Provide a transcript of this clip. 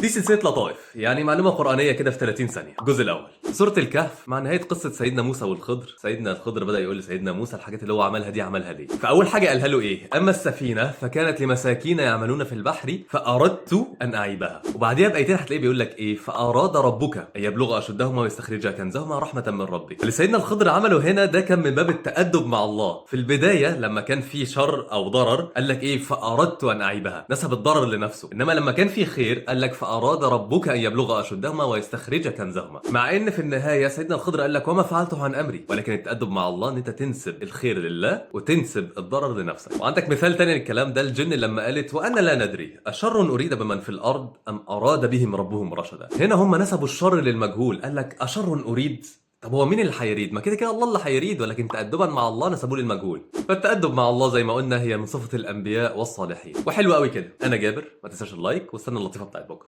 دي سلسلة لطائف، يعني معلومة قرانية كده في 30 ثانية. الجزء الاول سورة الكهف، مع نهاية قصة سيدنا موسى والخضر. سيدنا الخضر بدا يقول لسيدنا موسى الحاجات اللي هو عملها دي عملها ليه. فاول حاجة قالها له ايه؟ اما السفينة فكانت لمساكين يعملون في البحر فاردت ان اعيبها. وبعديها بايتين هتلاقيه بيقول لك ايه؟ فاراد ربك ان يبلغ اشدهما ويستخرج كنزهما رحمه من ربك. اللي سيدنا الخضر عمله هنا ده كان من باب التادب مع الله. في البداية لما كان في شر او ضرر قال لك ايه؟ فاردت ان اعيبها، نسب الضرر لنفسه. انما لما كان في خير قال لك فاراد ربك ان يبلغ اشدهما ويستخرج كنزهما. مع ان في النهاية سيدنا الخضر قال لك وما فعلته عن امري، ولكن التادب مع الله ان انت تنسب الخير لله وتنسب الضرر لنفسك. وعندك مثال تاني للكلام ده، الجن لما قالت وانا لا ندري اشر اريد بمن في الارض ام اراد بهم ربهم رشدا. هنا هم نسبوا الشر للمجهول، قال لك اشر اريد، طب هو مين اللي هيريد؟ ما كده كده الله اللي هيريد، ولكن تأدبا مع الله نسبوه للمجهول. فالتأدب مع الله زي ما قلنا هي من صفة الأنبياء والصالحين. وحلو قوي كده. أنا جابر، ما تنساش ال like واستنى اللطيفة بتاعت بكرة.